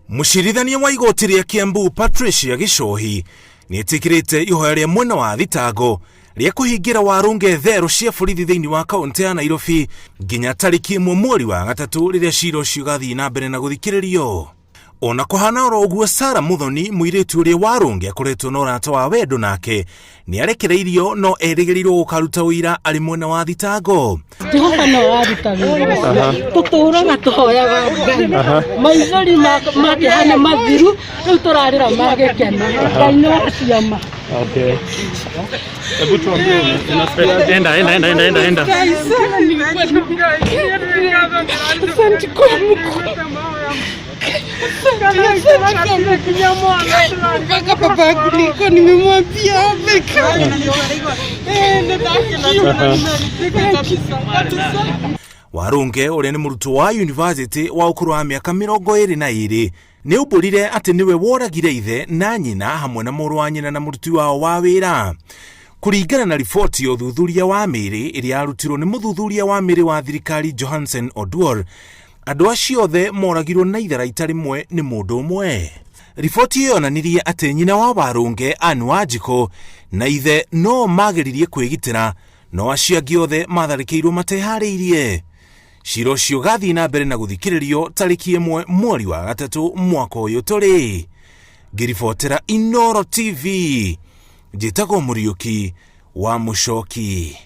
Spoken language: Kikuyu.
Mũcirithania wa igoti rĩa Kiambu Patricia Gichohi nĩetĩkĩrĩte ihoya rĩa mwena wa thitango rĩa kũhingĩra Warũnge therũ cia borithi thĩinĩ wa kaũntĩ ya Nairobi nginya tarĩki ĩmwe mweri wa gatatũ rĩrĩa cira ũcio ũgathiĩ na mbere na gũthikĩrĩrio. Ona kũhana oro ũguo Sarah Muthoni mũirĩtu ũrĩa Warũnge akoretwo na ũrata wa wendo nake nĩ arekereirio no erĩgĩrĩirwo gũkaruta ũira arĩ mwena wa thitango. Jehova no aruta wĩra ũcio tũtũraga tũhoyaga Ngai maithori ma kĩeha nĩ mathiru rĩu tũrarĩra ma gĩkeno Ngai nĩ wa ciama. Okay. Hebu tuambie enda enda enda enda enda enda. Asante kwa Mungu. Mpaka baba yangu nilikuwa nimemwambia amekaa. Warũnge ũrĩa nĩ mũrutwo wa yunivasĩtĩ wa ũkũrũ wa mĩaka 22 nĩ aumbũrire atĩ nĩwe woragire ithe na nyina hamwe na mũrũ wa nyina na mũruti wao wa wĩra. Kũringana na riboti ya ũthuthuria wa mĩĩrĩ ĩrĩa yarutirwo nĩ mũthuthuria wa mĩĩrĩ wa thirikari Johansen Oduor, Andũ acio othe moragirwo na itharaita rĩmwe nĩ mũndũ ũmwe. Riboti ĩyo yonanirie atĩ nyina wa Warũnge, Anne Wanjikũ, na ithe no mageririe kwĩgitĩra, no acio angĩ othe matharĩkĩirwo mateharĩirie. Cira ũcio ũgathiĩ na mbere na gũthikĩrĩrio tarĩki ĩmwe mweri wa gatatũ mwaka ũyũ tũrĩ. Ngĩribotera Inooro TV, njĩtagwo Mũriũki wa Mũcoki.